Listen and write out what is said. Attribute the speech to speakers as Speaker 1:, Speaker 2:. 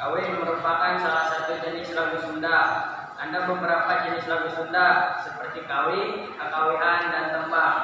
Speaker 1: Kawih merupakan salah satu jenis lagu Sunda. Ada beberapa jenis lagu Sunda seperti kawih, kakawihan, dan tembang.